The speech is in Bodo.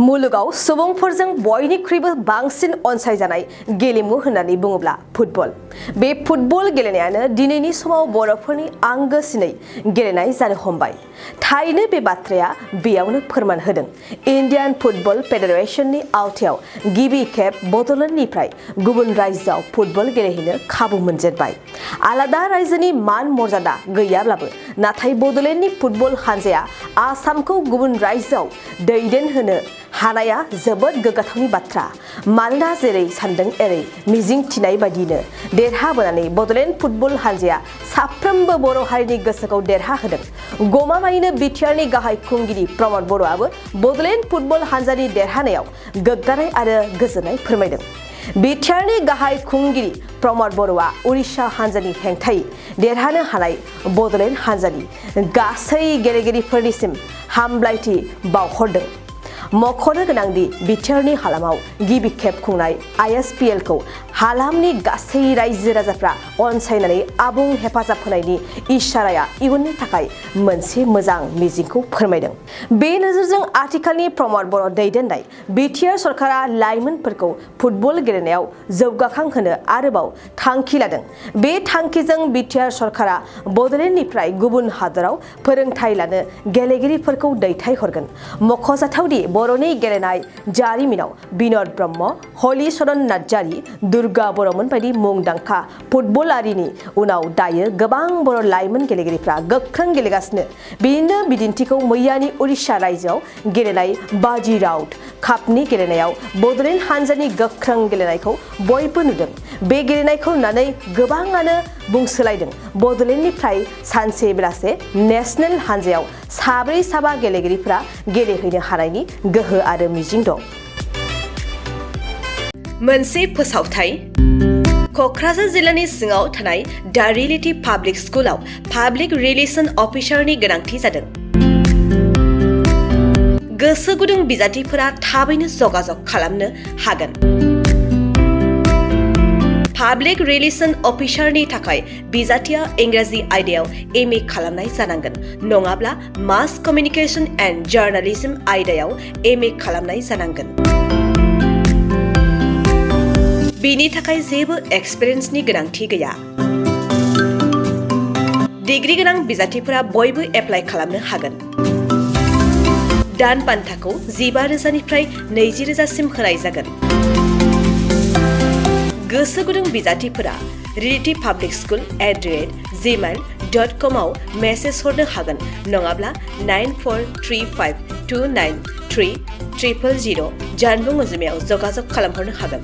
मुलुगाव सुबुंफोरजों बयनिख्रुइबो बांसिन अनसायजानाय गेलेमु होननानै बुङोब्ला फुटबल। बे फुटबल गेलेनायानो दिनैनि समाव बर'फोरनि आंगोसिनै गेलेनाय जानो हमबाय। थारैनो बे बाथ्राया बेयावनो फोरमान होदों। इन्डियान फुटबल फेडारेशननि आवथायाव गिबि खेब बड'लेण्डनिफ्राय गुबुन रायजोआव फुटबल गेलेहैनो खाबु मोनजेनबाय। आलादा रायजोनि मान मर्यादा गैयाब्लाबो नाथाय बड'लेण्डनि फुटबल हानजाया आसामखौ गुबुन रायजोआव दैदेनहोनो हानाया जोबोद गोग्गाथावनि बाथ्रा। मानोना जेरै सान्दों एरै मिजिं थिनाय बायदिनो देरहाबोनानै बड'लेण्ड फुटबल हानजाया साफ्रोमबो बर' हारिनि गोसोखौ देरहाहोदों। गमामायैनो बिटिआरनि गाहाय खुंगिरि रमद बर'आबो बड'लेण्ड फुटबल हानजानि देरहानायाव गोग्गानाय आरो गोजोननाय फोरमायदों। बिटिआरनि गाहाय खुंगिरि रमद बर'आ उरिष्या हानजानि हेंथायै देरहानो हानाय बड'लेण्ड हानजानि गासै गेलेगिरिफोरनिसिम हामब्लायथि बावहरदों। मख'नो गोनांदि बिटिआरनि हालामाव गिबि खेब खुंनाय ISPLखौ हालामनि गासै रायजो राजाफ्रा अनसायनानै आबुं हेफाजाब होनायनि इसाराया इयुननि थाखाय मोनसे मोजां मिजिंखौ फोरमायदों। बे नोजोरजों आथिखालनि रमद बर' दैदेननाय बिटिआर सरकारा लाइमोनफोरखौ फुटबल गेलेनायाव जौगाखांहोनो आरोबाव थांखि लादों। बे थांखिजों बिटिआर सरकारा बड'लेण्डनिफ्राय गुबुन हादराव फोरोंथाय लानो गेलेगिरिफोरखौ दैथायहरगोन। मख'जाथावदि बर'नि गेलेनाय जारिमिनाव बिन'द ब्रह्म, हलिचरन नार्जारी, दुर्गा बर'मोन बायदि मुंदांखा फुटबलारिनि उनाव दायो गोबां बर' लाइमोन गेलेगिरिफ्रा गोख्रों गेलेगासिनो। बिनिनो बिदिन्थिखौ मैयानि उरिष्या रायजोआव गेलेनाय बाजी राउत कापनि गेलेनायाव बड'लेण्ड हानजानि गोख्रों गेलेनायखौ बयबो नुदों। बे गेलेनायखौ नुनानै गोबाङानो बुंसोलायदों बड'लेण्डनिफ्राय सानसे बेलासे नेशनेल हानजायाव साब्रै साबा गेलेगिरिफोरा गेलेहैनो हानायनि गोहो आरो मिजिं दं। मोनसे फोसावथाय क'क्राझार जिल्लानि सिङाव थानाय दा रियेलिटी पाब्लिक स्कुलाव पाब्लिक रिलेशन अफिसारनि गोनांथि जादों। गोसो गुदुं बिजाथिफोरा थाबैनो जगाजग खालामनो हागोन। पाब्लिक रिलेशन अफिसारनि थाखाय बिजाथिया इंराजि आयदायाव MA खालामनाय जानांगोन, नङाब्ला मास कमिउनिकेशन एन्ड जार्नालिज्म आयदायाव MA खालामनाय जानांगोन। बेनि थाखाय जेबो एक्सपिरियेन्सनि गोनांथि गैया। डिग्री गोनां बिजाथिफोरा बयबो एप्लाइ खालामनो हागोन। दान बान्थाखौ 15,000निफ्राय 20,000सिम होनाय जागोन। गोसो गुदुं बिजाथिफोरा realitypublicschool@gmail.com आव मेसेज हरनो हागोन, नङाब्ला 9435293000 जानबुं अनजिमायाव जगाजग खालामहरनो हागोन।